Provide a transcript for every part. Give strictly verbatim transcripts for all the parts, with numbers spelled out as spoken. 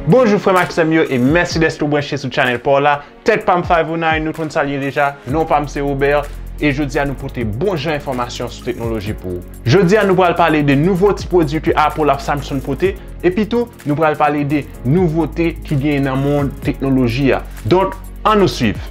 Bonjou frè m ak sè m yo, e mèsi dèske w branche sou channel pa w la. Tèt pa m Five oh nine, nou konn sa l ye deja. Non pa m se Robert, e jodi a nou pote bon jan enfòmasyon sou teknoloji pou ou. Jodi a nou pral pale de nouvo ti pwodui ke Apple ak Samsung pote, epi tou nou pral pale de nouvote ki genyen nan mond teknoloji a. Donk, ann nou swiv.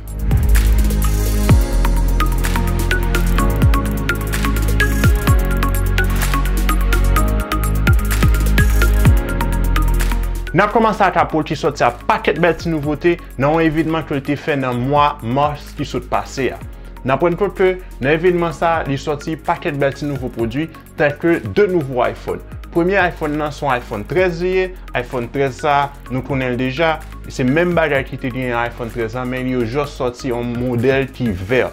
N ap kòmanse ak Apple ki sòti ak pakèt bèl ti nouvote nan yon evènman ke l te fè nan mwa mas ki sot pase a. N aprann kont ke nan evènman sa a, li sòti pakèt bèl ti nouvo pwodui, tèlke de nouvo iPhone. Premye iPhone nan se yon iPhone trèz li ye. iPhone trèz sa a, nou konnen l deja. Se menm bagay ki te genyen iPhone trèz la, men yo jis sòti yon modèl ki vè.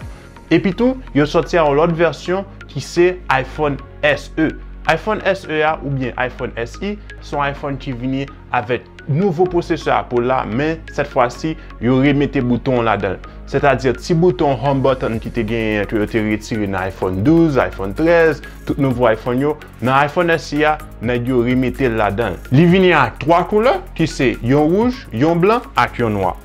Epi tou, yo sòti a yon lòt vèsyon ki se iPhone S E. iPhone S E a oubyen iPhone S E, se yon iPhone ki vini avèk nouvo pwosesè Apple la, men sèt fwa si, yo remete bouton an ladan l. Sètadi ti bouton home button ki te genyen ke yo te retire nan iPhone douz, iPhone trèz, tout nouvo iPhone yo, nan iPhone S E a, nèg yo remete l ladan l. Li vini ak twa koulè, ki se yon wouj, yon blan ak yon nwa.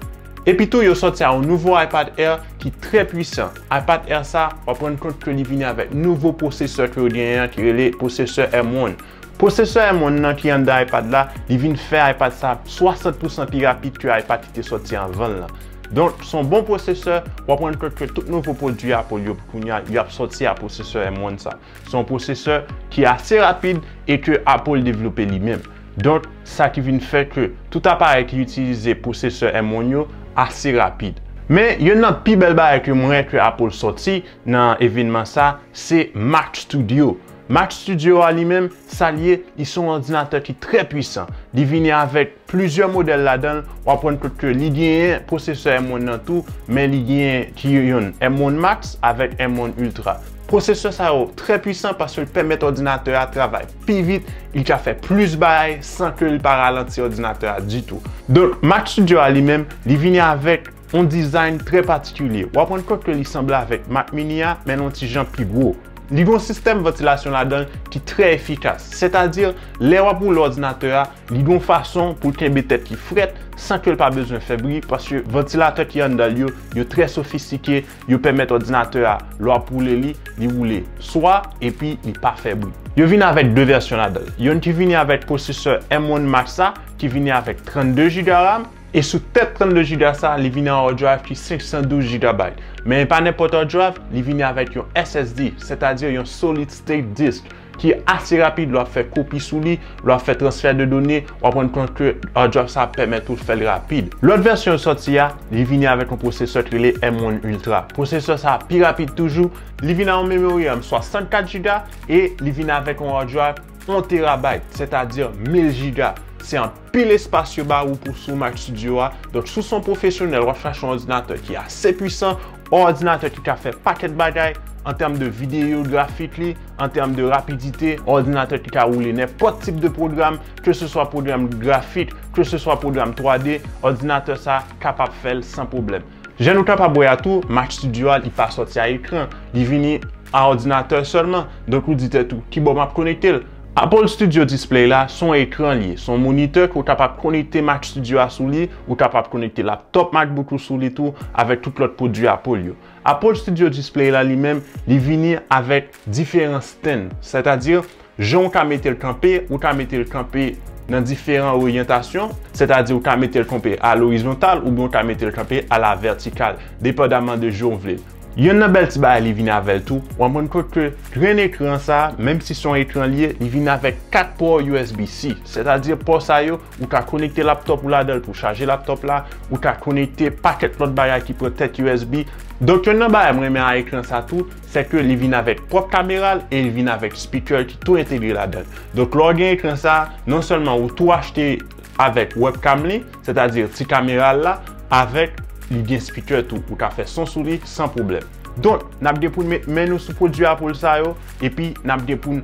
Epi tou, yo sòti a yon nouvo iPad Air ki trè pwisan. iPad Air sa, w ap rann kont ke li vini avèk nouvo pwosesè ke yo genyen an ki rele pwosesè M one. Pwosesè M one nan ki anndan iPad la, li vin fè iPad sa swasant pousan pi rapid ke iPad ki te sòti anvan l lan. Donk, se yon bon pwosesè, w ap rann kont ke tout nouvo pwodui Apple yo pou kounye a, y ap sòti a pwosesè M one sa. Se yon pwosesè ki ase rapid e ke Apple devlope li menm. Donk, sa ki vin fè ke tout aparèy ki itilize pwosesè M one yo ase rapid. Men, youn nan pi bèl bagay ke mwen wè ke Apple sòti nan evènman sa, se Mac Studio. Mac Studio a li menm, sa l ye, li se yon òdinatè ki trè pwisan. Li vini avèk plizyè modèl ladan l, w ap rann kont ke li genyen pwosesè M one nan tou, men li genyen ki youn M one Max avèk M one Ultra. Pwosesè sa yo trè pwisan paske l pèmèt òdinatè a travay pi vit, li ka fè plis bagay san ke li pa ralanti òdinatè a ditou. Donk, Mac Studio a li menm, li vini avèk yon dizayn trè patikilye. W ap rann kont ke li sanble avèk Mac Mini a, men l yon ti jan pi gwo. Li gen yon sistèm vantilasyon ladan l ki trè efikas. Sètadi, lè w ap woule òdinatè a, li gen yon fason pou l kenbe tèt li frèt san ke l pa bezwen fè bri, paske vantilatè ki anndan l yo, yo trè sofistike, yo pèmèt òdinatè a, lè w ap woule li, li woule swa epi li pa fè bri. Yo vin avèk de vèsyon ladan l. Youn ki vini avèk pwosesè M one Max la, ki vini avèk trannde jiga RAM, e sou tèt trannde jiga sa, li vini an hard drive ki senk san douz jigabayt. Men pa nenpòt hard drive, li vini avèk yon S S D, sètadi yon solid state disk, ki ase rapid, lè w ap fè kopi sou li, lè w ap fè transfè de done, w ap rann kont ke hard drive sa ap pèmèt ou fè l rapid. Lòt vèsyon yo sòti a, li vini avèk yon pwosesè ki rele M one Ultra. Pwosesè sa pi rapid toujou, li vin ak yon memory RAM swasannkat jiga e li vin avèk yon hard drive yon terabayt, sètadi mil jiga. Se anpil espas yo ba ou pou sou Mac Studio a. Donk, si w se yon pwofesyonèl, w ap chache yon òdinatè ki ase pwisan, yon òdinatè ki ka fè pakèt bagay an tèm de videyo grafik li, an tèm de rapidite, yon òdinatè ki ka woule nenpòt tip de pwogram, ke se swa pwogram grafik, ke se swa pwogram twa D, òdinatè sa kapab fè l san pwoblèm. Jan nou kapab wè a tou, Mac Studio a, li pa sòti a ekran, li vini a òdinatè sèlman. Donk, ou di tèt ou, ki bò m ap konekte l? Apple Studio Display la, se yon ekran li ye, se yon monitè ke w kapab konekte Mac Studio a sou li, ou kapab konekte laptop MacBook ou sou li tou, avèk tout lòt pwodui Apple yo. Apple Studio Display la, li menm, li vini avèk diferan stand, sètadi, jan w ka mete l kanpe, ou ka mete l kanpe nan diferan oryantasyon, sètadi ou ka mete l kanpe a lorizontal oubyen ou ka mete l kanpe a la vètikal, depandaman de jan w vle l. Youn nan bèl ti bagay li vini avè l tou, w ap rann kont ke grenn ekran sa, menm si se yon ekran li ye, li vini avèk kat pò U S B C, sètadi pò sa yo, ou ka konekte laptop ou ladan l pou chaje laptop la, ou ka konekte pakèt lòt bagay ki pran tèt U S B. Donk, youn nan bagay mwen renmen a ekran sa tou, se ke li vin avèk pwòp kamera l e li vin avèk speaker ki tou entegre ladan l. Donk, lè w gen ekran sa, non sèlman ou tou achte avèk webcam li, sètadi ti kamera l la, avèk li gen speaker tou, ou ka fè son sou li san pwoblèm. Donk, n ap gen pou n met men nou sou pwodui Apple sa yo, epi n ap gen pou n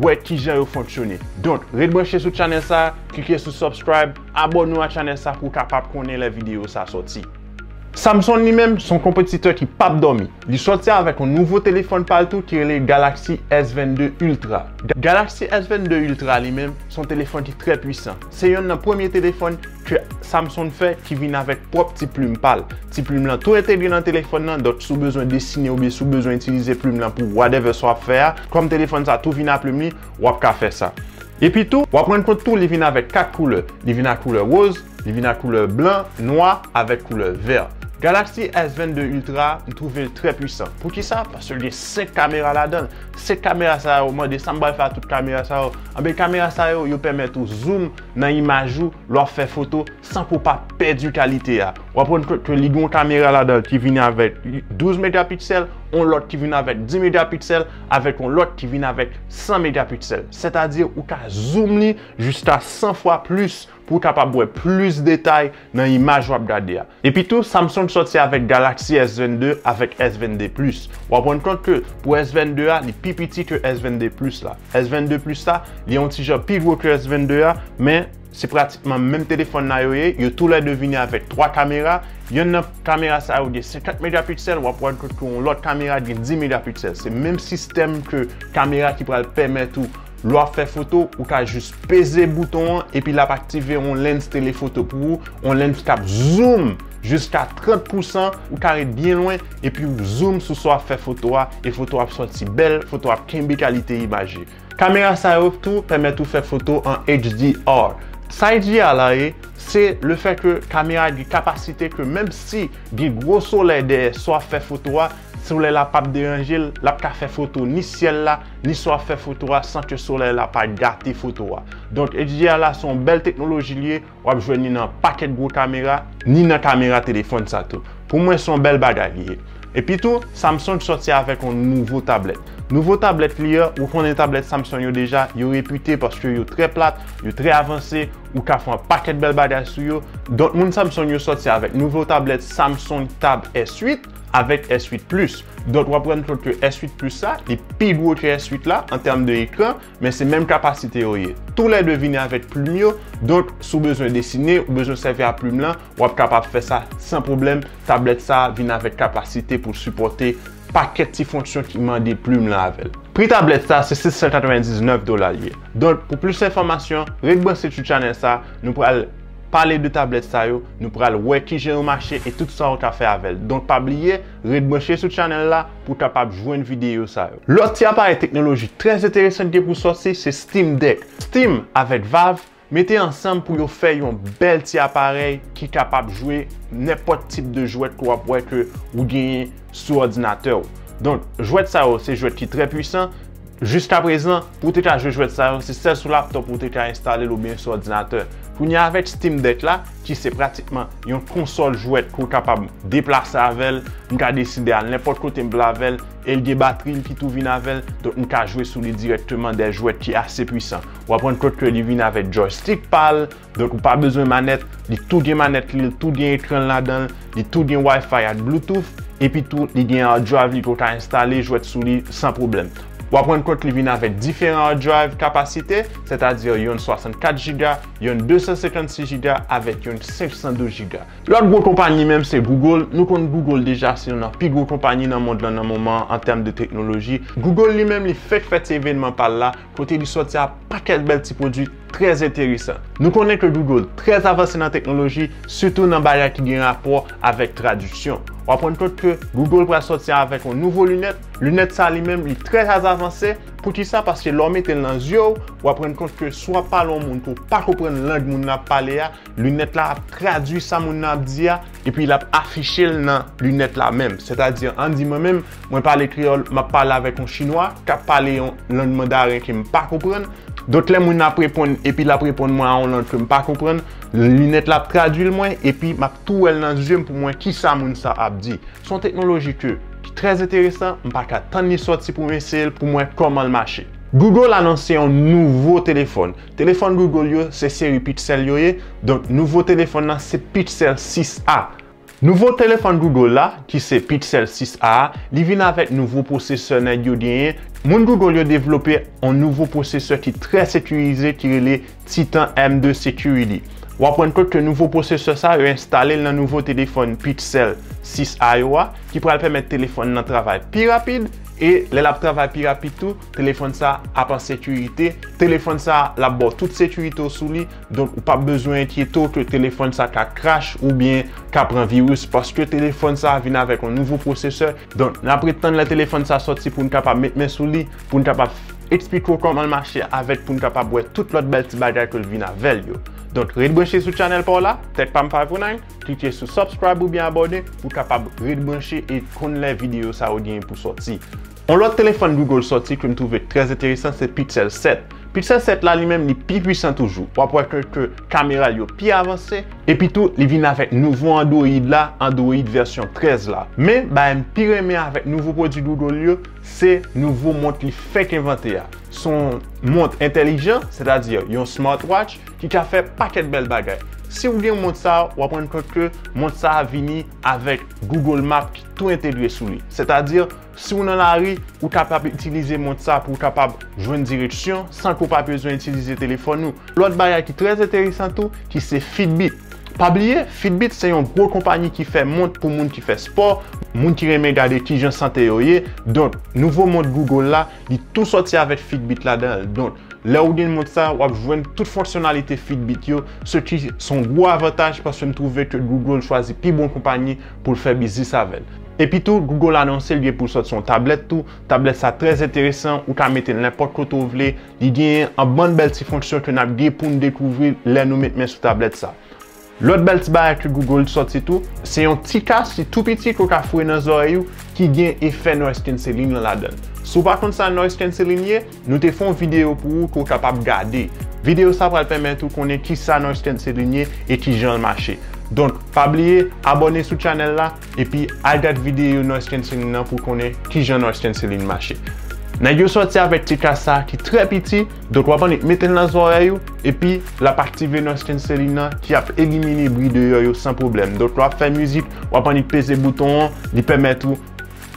wè kijan yo fonksyone. Donk, ret branche sou channel sa, klike sou subscribe, abòne w a channel sa pou w kapab konnen lè videyo sa sòti. Samsung li menm, se yon konpetitè ki p ap dòmi. Li sòti avèk yon nouvo telefòn pa l tou ki rele Galaxy S vennde Ultra. Ga-, Galaxy S vennde Ultra li menm, se yon telefòn ki trè pwisan. Se yonn nan premye telefòn ke Samsung fè ki vin avèk pwòp ti plim pa l. Ti plim lan tou entegre nan telefòn nan, donk si w bezwen desine oubyen si w bezwen itilize plim lan pou whatever sa w ap fè a, kòm telefòn sa tou vin a plim li, w ap ka fè sa. Epi tou, w ap rann kont tou li vin avèk kat koulè. Li vin ak koulè woz, li vin ak koulè blan, nwa avèk koulè vè. Galaxy S vennde Ultra, m twouve l trè pwisan. Poukisa? Paske l gen senk kamera ladan l. Senk kamera sa yo, mande sa m pral fè ak tout kamera sa yo. Anben, kamera sa yo, yo pèmèt ou zoom nan imaj ou lè w ap fè foto san pou w pa pèdi kalite a. W ap rann kont ke li gen yon kamera ladan l ki vin avèk douz megapiksèl, yon lòt ki vin avèk dis megapiksèl, avèk yon lòt ki vin avèk san megapiksèl. Sètadi, ou ka zoom li jiska san fwa plis pou w kapab wè plis detay nan imaj w ap gade a. Epi tou, Samsung sòti avèk Galaxy S vennde avèk S vennde Plus. W ap rann kont ke pou S vennde a, li pi piti ke S vennde Plus la. S vennde Plus la, li yon ti jan pi gwo ke S vennde a, men se pratikman menm telefòn nan yo ye. Yo toulède vini avèk twa kamera. Yonn nan kamera sa yo gen senkant megapiksèl, w ap wè ke yon lòt kamera gen dis megapiksèl. Se menm sistèm ke kamera ki pral pèmèt ou, lè w ap fè foto, ou ka jis peze bouton an epi l ap aktive yon lens telefoto pou ou, yon lens k ap zoom jiska trant pousan, ou ka ret byen lwen epi ou zoom sou sa w ap fè foto a, e foto a ap sòti bèl, foto a ap kenbe kalite imaj li. Kamera sa yo tou pèmèt ou fè foto an H D R. Sa H D R la ye, se lefèt ke kamera gen kapasite ke menm si gen gwo solèy dèyè sa w ap fè foto a, solèy la p ap deranje l, l ap ka fè foto ni syèl la, ni sa w ap fè foto a san ke solèy la pa gate foto a. Donk, H D R la se yon bèl teknoloji li ye, w ap jwenn li nan pakèt gwo kamera, ni nan kamera telefòn sa tou. Pou mwen, se yon bèl bagay li ye. Epi tou, Samsung sòti avèk yon nouvo tablèt. Nouvo tablèt li a, ou konnen tablèt Samsung yo deja, yo repite paske yo trè plat, yo trè avanse, ou ka fè yon pakèt bèl bagay sou yo. Donk, moun Samsung yo sòti avèk nouvo tablèt Samsung Tab S uit avèk S uit Plus. Donk, w ap rann kont ke S uit Plus sa, li pi gwo ke S uit la an tèm de ekran, men se menm kapasite yo ye. Toulède vini avèk plim yo, donk, si w bezwen desine, ou bezwen sèvi ak plim lan, w ap kapab fè sa san pwoblèm. Tablèt sa vin avèk kapasite pou l sipòte pakèt ti fonksyon ki mande plim lan avè l. Pri tablèt sa se sis san katrevendiznèf dola l ye. Donk, pou plis enfòmasyon, ret branche sou chanèl sa, nou pral pale de tablèt sa yo, nou pral wè kijan yo mache e tout sa w ka fè avè l. Donk, pa bliye, ret branche sou chanèl la pou w kapab jwenn videyo sa yo. Lòt ti aparèy teknoloji trè enteresan ki gen pou sòti, se Steam Deck. Steam avèk Valve mete ansanm pou yo fè yon bèl ti aparèy ki kapab jwe nenpòt tip de jwèt ke w ap wè ke ou genyen sou òdinatè w. Donk, jwèt sa yo, se jwèt ki trè pwisan. Jiskaprezan, pou w te ka jwe jwèt sa yo, se sèl sou laptop ou te ka enstale l oubyen sou òdinatè. Kounye a, avèk Steam Deck la, ki se pratikman yon konsòl jwèt ke w kapab deplase avè l, m ka deside al nenpòt kote m vle avè l, e l gen batri l ki tou vin avè l, donk m ka jwe sou li dirèkteman de jwèt ki ase pwisan. W ap rann kont ke li vin avèk joystick pa l, donk ou pa bezwen manèt, li tou gen manèt li, li tou gen ekran l ladan l, li tou gen Wi-Fi ak Bluetooth, epi tou li gen hard drive li ke w ka enstale jwèt sou li san pwoblèm. W ap rann kont li vin avèk diferan hard drive kapasite, sètadi yonn swasannkat jiga, yonn de san senkannsis jiga, avèk yonn senk san douz jiga. Lòt gwo konpayi menm se Google. Nou konn Google deja se youn nan pi gwo konpayi nan mond lan nan moman an an tèm de teknoloji. Google li menm li fèk fè ti evènman pa l la, kote li sòti ak pakèt bèl ti pwodui trè enteresan. Nou konnen ke Google trè avanse nan teknoloji, sitou nan bagay ki gen rapò avèk tradiksyon. W ap rann kont ke Google pral sòti avèk yon nouvo linèt. Linèt sa li menm li trè avanse. Poukisa? Paske lè w mete l nan zye w, w ap rann kont ke si w ap pale yon moun ke w pa konprann lang moun nan ap pale a, linèt la ap tradui sa moun nan ap di a, epi l ap afiche l nan linèt la menm. Sètadi, ann di mwen menm, mwen pale kreyòl, m ap pale avèk yon chinwa k ap pale yon lang mandaren ke m pa konprann. Donk, lè moun nan ap reponn, epi l ap reponn mwen a yon lang ke m pa konprann, linèt la ap tradui l mwen, epi m ap tou wè l nan zye m pou m wè kisa moun sa ap di. Se yon teknoloji ke, ki trè enteresan, m pa ka tann li sòti pou m eseye l, pou m wè kòman l mache. Google anonse yon nouvo telefòn. Telefòn Google yo, se seri Pixel yo ye, donk nouvo telefòn nan se Pixel sis A. Nouvo telefòn Google la, ki se Pixel sis A a, li vin avèk nouvo pwosesè nèg yo genyen. Moun Google yo devlope yon nouvo pwosesè ki trè sekirize, ki rele Titan M de Security. W ap rann kont ke nouvo pwosesè sa yo enstale l nan nouvo telefòn Pixel sis A yo a, ki pral pèmèt telefòn nan travay pi rapid E lè l ap travay pi rapid tou, telefòn sa ap an sekirite. Telefòn sa l ap ba w tout sekirite w sou li. Donk, ou p ap bezwen enkyete w ke telefòn sa ka crash oubyen ka pran viris, paske telefòn sa vin avèk yon nouvo pwosesè. Donk, n ap ret tann lè telefòn sa sòti pou n kapab met men sou li, pou n kapab eksplike w kòman l mache avèk, pou n kapab wè tout lòt bèl ti bagay ke l vin avè l yo. Donk, ret branche sou channel pa w la, Tech Pam five oh nine, klike sou subscribe oubyen abòne pou w kapab ret branche e konn lè videyo sa yo genyen pou sòti. Yon lòt telefòn Google sòti ke m twouve trè enteresan, se Pixel sèt. Pixel sèt la, li menm, li pi pwisan toujou. W ap wè ke, ke kamera l yo pi avanse. Epi tou, li vin avèk nouvo Android la, Android vèsyon trèz la. Men, bagay m pi renmen avèk nouvo pwodui Google yo, se nouvo mont li fèk envante a. Se yon mont entèlijan, sètadi yon smartwatch, ki ka fè pakèt bèl bagay. Si w gen mont sa, w ap rann kont ke mont sa vini avèk Google Map ki tou entegre sou li. Sètadi, si w nan lari, ou kapab itilize mont sa pou w kapab jwenn direksyon san ke w pa bezwen itilize telefòn ou. Lòt bagay ki trè enteresan tou, ki se Fitbit. Pa bliye, Fitbit se yon gwo konpayi ki fè mont pou moun ki fè spò, moun ki renmen gade kijan sante yo ye. Donk, nouvo mont Google la, li tou sòti avèk Fitbit ladan l. Donk, lè w gen mont sa, w ap jwenn tout fonksyonalite Fitbit yo, se ki se yon gwo avantaj paske m twouve ke Google chwazi pi bon konpayi pou l fè biznis avè l. Epi tou, Google anonse l gen pou l sòti yon tablèt tou. Tablèt sa trè enteresan, ou ka mete l nenpòt kote w vle. Li genyen yon bann bèl ti fonksyon ke n ap gen pou n dekouvri lè nou met men sou tablèt sa. Lòt bèl ti bagay ke Google sòti tou, se yon ti kas ki tou piti ke w ka foure nan zòrèy ou ki gen efè noise cancelling lan ladan l. Si w pa konn sa noise cancelling ye, nou te fè yon videyo pou ou ke w kapab gade. Videyo sa pral pèmèt ou konnen kisa noise cancelling ye e kijan l mache. Donk, pa bliye abòne sou channel la epi al gad videyo noise cancelling nan pou w konnen kijan noise cancelling mache. Nèg yo sòti avèk ti kas sa ki trè piti, donk w ap annik mete l nan zòrèy ou, epi l ap aktive noise cancelling nan ki ap elimine bri deyò yo san pwoblèm. Donk lè w ap fè mizik, w ap annik peze bouton an, li pèmèt ou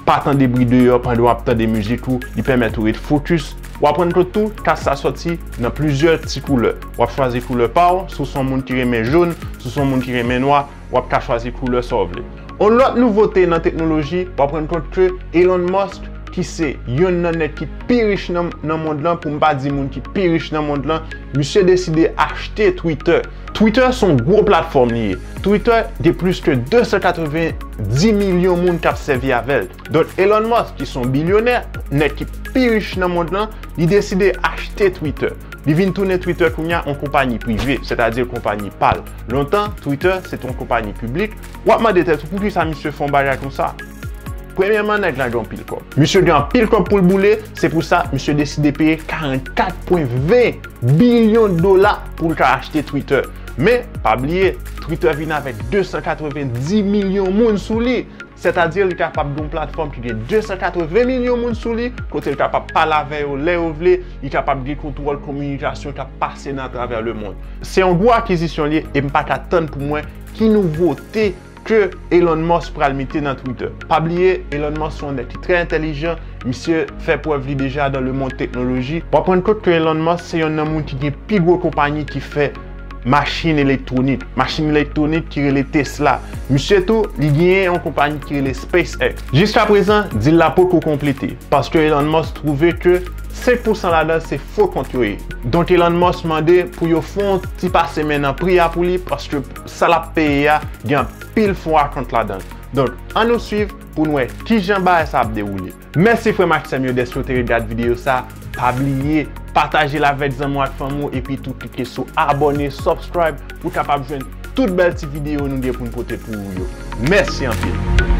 pa tande bri deyò pandan w ap tande mizik ou, li pèmèt ou ret fokis. W ap rann kont tou, kas sa sòti nan plizyè ti koulè. W ap chwazi koulè pa w, si w se yon moun ki renmen jòn, si w se yon moun ki renmen nwa, w ap ka chwazi koulè sa w vle. Yon lòt nouvote nan teknoloji, w ap rann kont ke Elon Musk, ki se yonn nan nèg ki pi rich nan, nan mond lan, pou m pa di moun ki pi rich nan mond lan, misye deside achte Twitter. Twitter se yon gwo platfòm li ye. Twitter gen plis ke de san katrevenndis milyon moun k ap sèvi avè l. Donk, Elon Musk, ki se yon bilyonè, nèg ki pi rich nan mond lan, li deside achte Twitter. Li vin tounen Twitter kounye a yon konpayi prive, sètadi konpayi pa l. Lontan, Twitter se te yon konpayi piblik. W ap mande tèt ou poukisa misye fè yon bagay konsa? Premyèman, nèg la gen anpil kòb. Misye gen anpil kòb pou l boule, se pou sa misye deside peye karannkat pwen ven bilyon dola pou l ka achte Twitter. Men, pa bliye, Twitter vin avèk de san katrevenndis milyon moun sou li. Sètadi, li kapab gen yon platfòm ki gen de san katreven milyon moun sou li, kote l kapab pale avè yo lè yo vle, li kapab gen kontwòl kominikasyon k ap pase nan atravè lemonn. Se yon gwo akizisyon li ye, e m pa ka tann pou m wè ki nouvote ke Elon Musk pral mete nan Twitter. Pa bliye, Elon Musk se yon nèg ki trè entèlijan, misye fè prèv li deja dan lemonn teknoloji. W ap rann kont ke Elon Musk se yonn nan moun ki gen pi gwo konpayi ki fè machin elektwonik. Machin elektwonik ki rele Tesla. Misye tou, li genyen yon konpayi ki rele SpaceX. Jiskaprezan, deal la poko konplete, paske Elon Musk twouve ke senk pousan ladan se fo kont yo ye. Donk Elon Musk mande pou yo fè yon ti pase men nan pri a pou li, paske sa l ap peye a gen anpil fo akont ladan l. Donk, ann nou swiv pou n wè kijan bagay sa ap dewoule. Mèsi frè m ak sè m yo dèske w te ret gad videyo sa. Pa bliye pataje l avèk zanmi w ak fanmi w, epi tou klike sou abòne, subscribe, pou w kapab jwenn tout bèl ti videyo nou gen pou n pote pou ou yo. Mèsi anpil.